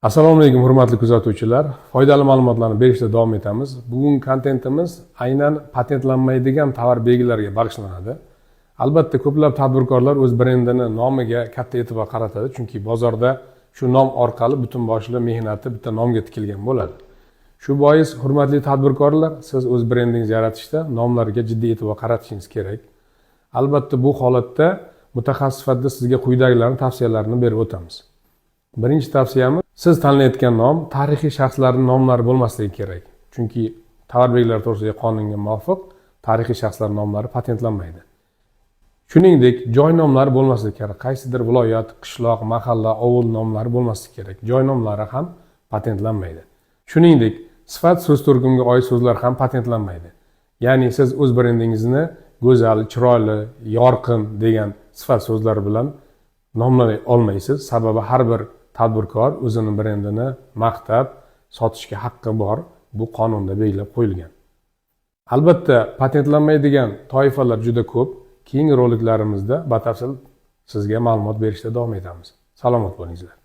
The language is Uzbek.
Assalomu alaykum, hurmatli kuzatuvchilar. Foydali ma'lumotlarni berishda davom etamiz. Bugungi kontentimiz aynan patentlanmaydigan tovar belgilariga bag'ishlanadi. Albatta, ko'plab tadbirkorlar o'z brendini nomiga katta e'tibor qaratadi, chunki bozorda shu nom orqali butun boshli mehnati bitta nomga tikilgan bo'ladi. Shu bois, hurmatli tadbirkorlar, siz o'z brendingizni yaratishda nomlarga jiddiy e'tibor qaratishingiz kerak. Albatta, bu holatda mutaxassis sifatida sizga quyidagilarni tavsiyalarini berib o'tamiz. Birinchi tavsiyamiz: siz tanlayotgan nom tarixiy shaxslarning nomlari bo'lmasligi kerak. Chunki tovar belgilari to'g'risidagi qonunga muvofiq tarixiy shaxslar nomlari patentlanmaydi. Shuningdek, joy nomlari bo'lmasligi kerak. Qaysidir viloyat, qishloq, mahalla, ovul nomlari bo'lmasligi kerak. Joy nomlari ham patentlanmaydi. Shuningdek, sifat so'z turkumiga oid so'zlar ham patentlanmaydi. Ya'ni siz o'z brendingizni go'zal, chiroyli, yorqin degan sifat so'zlar bilan nomlay olmaysiz. Sababi har bir tadbirkor o'zini brendini maqtab sotishga haqqi bor. Bu qonunda belgilab qo'yilgan. Albatta, patentlanmaydigan toifalar juda ko'p. Keyingi roliklarimizda batafsil sizga ma'lumot berishda davom etamiz. Salomat bo'linglar.